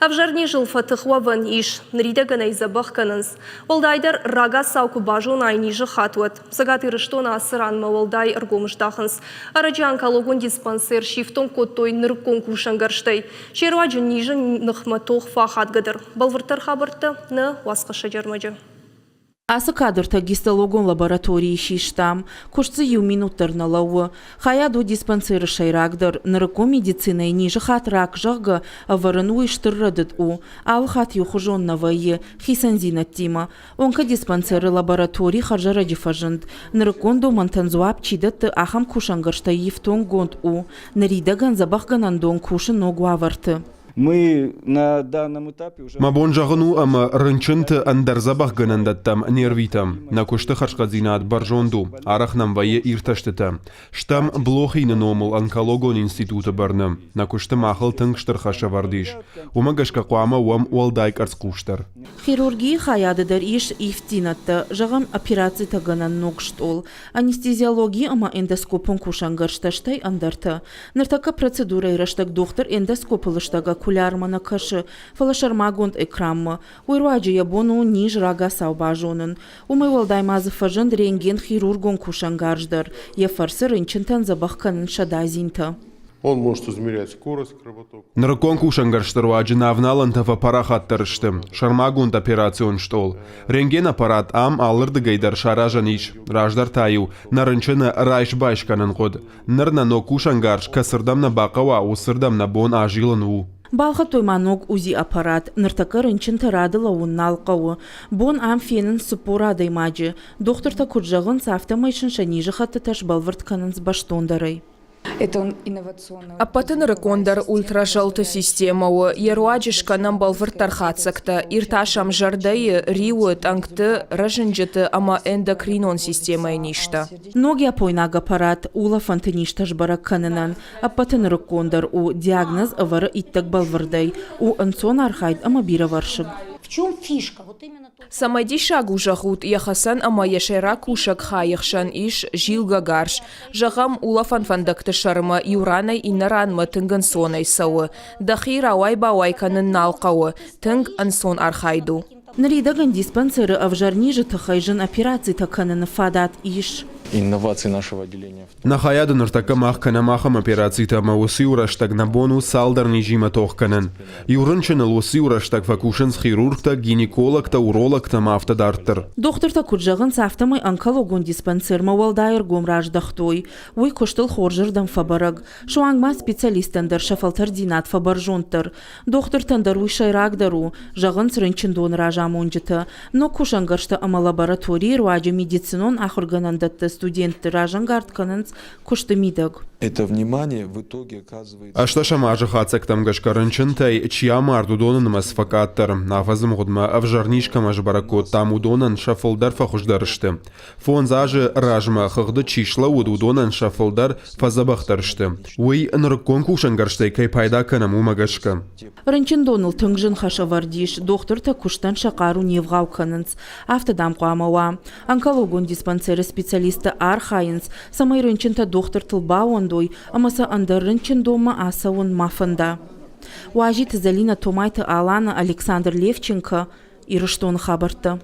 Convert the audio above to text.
Ӕвзӕр низыл фӕтых уӕвӕн ис. Ныридӕгӕн ӕй дзӕбӕх кӕнынц. Уӕлдайдӕр рагацау куы базонай низы хатт, уӕд. Цӕгат Ирыстоны ацы ранмӕ уӕлдай ӕргом здахынц. Ӕрӕджы онкологон диспансер сифтонг кодтой нырыккон кусӕнгӕрзтӕй. Се руаджы низы ныхмӕ тох фӕахадгӕдӕр. Бӕлвырддӕр хабӕрттӕ нӕ уацхӕссӕджы ӕрмӕджы. Ацы кадртӕ гистологон лабораторийы систам. Куыст дзы иу минут дӕр нӕ лӕууы. Хайад у диспансеры сӕйрагдӕр. Нырыккон медицинӕйы низы хатт рак, зӕгъгӕ, ӕвӕрын уый стыр рӕдыд у. Алы хатт иухуызон нӕ вӕййы, хицӕндзинӕдтимӕ. Онкодиспансеры лаборатори хӕрзӕрӕджы фӕзынд. Нырыккон домӕнтӕн дзуапп чи дӕтты, ахӕм кусӕнгӕрзтӕй ифтонггонд у. Ныридӕгӕн дзӕбӕхгӕнӕндон кусы ног уавӕрты. Мы на данном этапе уже... Мӕ бон зӕгъын у, ӕмӕ рынчынты ӕндӕр дзӕбӕхгӕнӕндӕттӕм не рвитӕм. Нӕ куысты хӕрзхъӕддзинад бӕрзонд у, арӕх нӕм вӕййы иртӕстытӕ. Стӕм Блохины номыл онкологон институты бӕрны. Нӕ куысты махыл тынг стыр хӕс ӕвӕрд ис. Уымӕ гӕсгӕ хъуамӕ уӕм уӕлдай къӕрцхъусдӕр. Хирургийы хайады дӕр ис ивддзинӕдтӕ, зӕгъӕм, операцитӕгӕнӕн ног стъол, анестезиологи ӕмӕ эндоскопон кусӕнгӕрзтӕ, стӕй ӕндӕртӕ. Ныртӕккӕ процедурӕйы рӕстӕг дохтыр эндоскопы лыстӕг окулярмӕ нӕ кӕсы, фӕлӕ сӕрмагонд экранмӕ. Уый руаджы йӕ бон у низ рагацау базонын. Уымӕй уӕлдай ма дзы фӕзынд рентген-хирургон кусӕнгарз дӕр. Йӕ фӕрцы рынчынтӕн дзӕбӕх кӕнынц сӕ дадзинтӕ. Он может измерять скорость кровотока. Нырыккон кусӕнгӕрзты руаджы нӕ авналӕнтӕ фӕпарахатдӕр сты. Сӕрмагонд операцион стъол. Рентген-аппарат ам алырдыгӕй дӕр саразӕн ис. Раздӕр та-иу нӕ рынчыны райс-байс кӕнын хъуыд. Ныр нӕ ног кусӕнгарз кӕцырдӕм нӕ бахъӕуа, уыцырдӕм нӕ бон азилын у. Балхӕдтой ма ног УЗИ-аппарат. Ныртӕккӕ рынчынтӕ рады лӕууын нал хъӕуы. Бон ӕм фенынц 40 адӕймаджы. Дохтыртӕ куыд зӕгъынц, афтӕмӕй сын сӕ низыхӕттытӕ сбӕлвырд кӕнынц бӕстондӕрӕй. Ӕппӕты нырыккондӕр ультразӕлты системӕ у, йӕ руаджы скӕнӕм бӕлвырддӕр хатдзӕгтӕ, иртасӕм зӕрдӕйы, риуы, тъӕнгты, рӕзынджыты ӕмӕ эндокринон системӕйы низтӕ. Ног япойнаг аппарат улӕфӕнты низтӕ сбӕрӕг кӕнынӕн ӕппӕты нырыккондӕр у, диагноз ӕвӕры иттӕг бӕлвырдӕй, у ӕнцон архайд ӕмӕ бирӕвӕрсыг. В чем фишка? Вот именно Цӕмӕй диссаг у зӕгъут, йӕ хӕцӕн ӕмӕ йӕ сӕйраг кусӕг хайы хсӕн ис зилгӕ гарз. Зӕгъӕм, улӕфӕн фӕндӕгты сӕрмӕ иу ранӕй иннӕ ранмӕ тынг ӕнцонӕй цӕуы. Дӕхи рауай-бауай кӕнын нал хъӕуы, тынг ӕнцон архайд у. Ныридӕгӕн диспансеры ӕвзӕр низы тыххӕй зын операцитӕ кӕныны фадат ис. Инновации нашего отделения. Нӕ хайады ныртӕккӕ мах кӕнӕм ахӕм операцитӕ ӕмӕ уыцы-иу рӕстӕг нӕ бон у цалдӕр низимӕ тох кӕнын. Иу рынчыныл уыцы-иу рӕстӕг фӕкусынц хирургтӕ, гинекологтӕ, урологтӕ ӕмӕ афтӕ дарддӕр. Дохтыртӕ куыд зӕгъынц, афтӕмӕй онкологон диспансермӕ уӕлдай ӕргом раздӕхтой. Уый куыстыл хорзырдӕм фӕбӕрӕг. Суанг ма специалисттӕн дӕр сӕ фӕлтӕрддзинад фӕбӕрзонддӕр. Дохтыртӕн дӕр уый сӕйрагдӕр у, зӕгъынц рынчындоны разамонджытӕ. Ног кусӕнгӕрзтӕ ӕмӕ лабораторийы руаджы медицинон ахуыргӕнӕндӕтты студентты разӕнгард кӕнынц куысты мидӕг. Это внимание в итоге оказывается... Ӕстӕсӕм азы хатдзӕгтӕм гӕсгӕ рынчынтӕй чи амард, уыдоны нымӕц фӕкъаддӕр. Афӕдзы мгъуыдмӕ ӕвзӕр низ кӕмӕ сбӕрӕг кодтам, уыдонӕн сӕ фылдӕр фӕхуыздӕр сты. Фондз азы размӕ хыгъды чи слӕууыд, уыдонӕн сӕ фылдӕр фӕдзӕбӕхдӕр сты. Уый нырыккон кусӕнгӕрзтӕй кӕй пайда кӕнӕм, уымӕ гӕсгӕ. Рынчындоныл тынг зын хӕс ӕвӕрд ис, дохтыртӕ куыстӕн сӕ хъару не вгъау кӕнынц. Афтӕ, дам, хъуамӕ уа. Онкологон диспансеры специалисттӕ архайынц, цӕмӕй рынчынтӕ дохтыртыл баууӕндой ӕмӕ сӕ ӕндӕр рынчындонмӕ ацӕуын ма фӕнда. Уазиты Зӕлинӕ, Томайты Алана, Александр Левченко, Ирыстоны хабӕрттӕ.